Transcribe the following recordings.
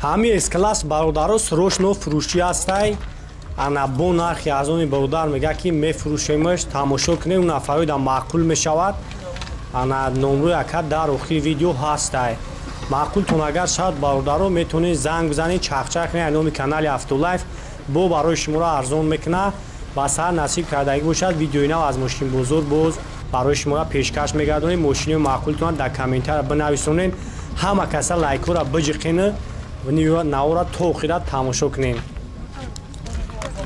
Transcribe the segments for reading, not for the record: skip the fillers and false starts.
Ҳами С-класс бародаро срочно фурӯшӣ ҳастай. Ана бо нархи арзони бародар мега ки мефурӯшемаш, тамошо кунем, нафарои да маъқул мешавад. Ана номрои ака дар охири видео ҳастай. Маъқултон агар шавад бародаро метавонед занг бизанед, чахчах кунед номи канали Автолайф, бо барои шуморо арзон мекунад. Ба сар насиб кардагӣ бошад, видеои нав аз мошинбозор боз барои шуморо пешкаш мегардонем. Мошинои маъқултон дар комментария бинависонед, ҳама каса лайкҳоро биҷиқен, навора то охира тамошо кунем.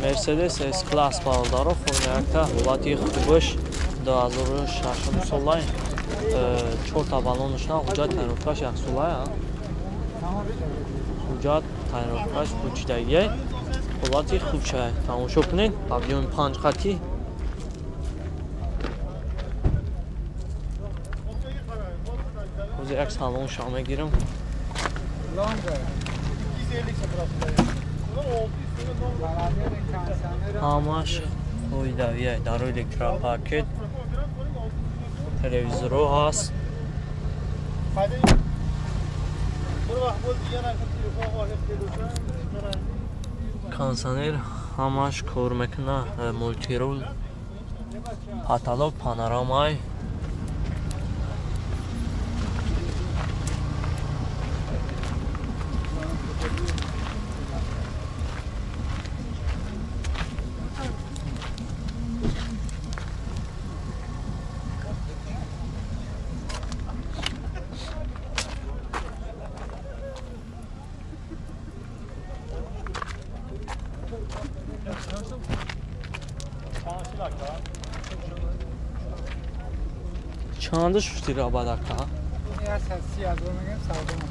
Мерседес С-класс бародаро формиякта ҳолати хубаш 2006 солай, чорта баллонашна, ҳуҷҷат тайёркаш яксолая, ҳуҷҷат тайёркаш пучидагия, ҳолати хубша тамошо кунед. Объёми 5 хати ҳозир як салонша мегирам. Ҳамаш қоидавия, дарои электропакет, телевизоро ҳаст. Кондиционер ҳамаш кор мекунад, мультирул, потолок панорамай. Чанд шушти рабадака?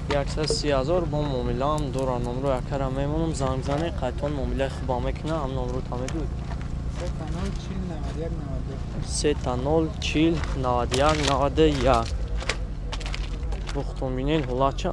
130,000 бо муомилаам дора. Номро якара мемонам, занг зане, қайтон муомилаи хуба мекуна. Ҳам номро та мегӯй? 3 0 40 91 91. Бухтон бинед ҳолатча.